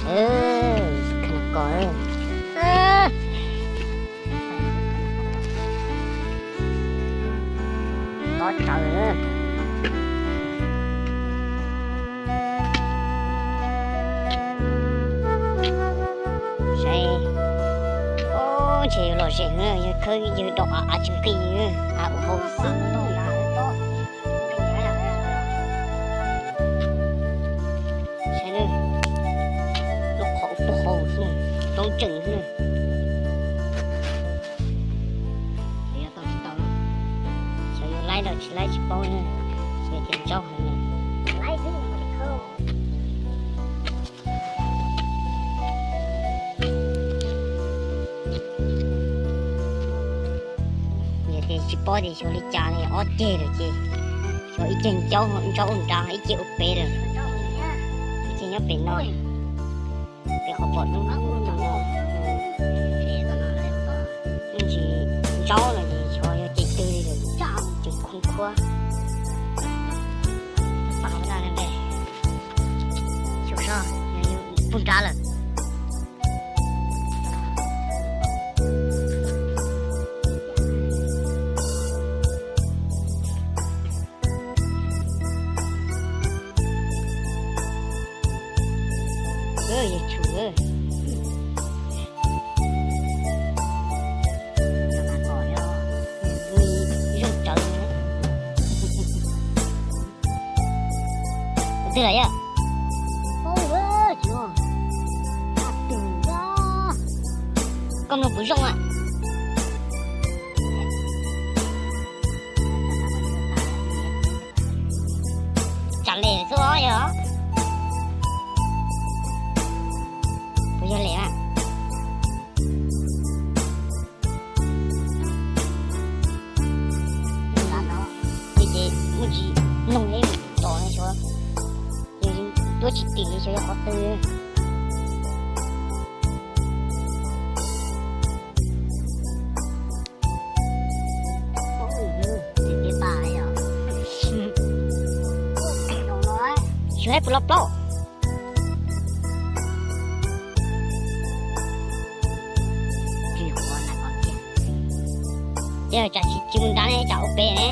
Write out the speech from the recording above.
Kha nas kos, tob tsawv. Saib, ntshe yuav lom zem na, yawg khawb yawg dom av tsis nqis, av ua hauv xwb. Saib na, lub qhov puag hauv xwb, roob tseem xwb. Xyov yuav laib los tsis laib tsis paub na, yog tias ntsaub heev na. Yog tias tsis paub tias xyov li cas li, ob ceg lawm ces xyov ib ceg ntsaub, ntsaub nrad, ib ceg ua pem lawm, ib ceg nyob pem no. Pem qhov pom no, me ntsis ntsaub no ces xyov yog ceg twg li lawm, ces khoob khuab. Pab na, xyov sab puag nrad lawm. Yawg tshum, zoo tsawv. Tus twg lawm yawg? Koj mloog puas zoo a? Tsam lem xwb os yog? Puas yog lem a? Ces muaj tsis noog li tos xyov, yog tuaj tsis tim li xyov yog qhov twg. Xyov puas los plaub. Ces tsam tsis mus nrad ne, tsam ua pem ne.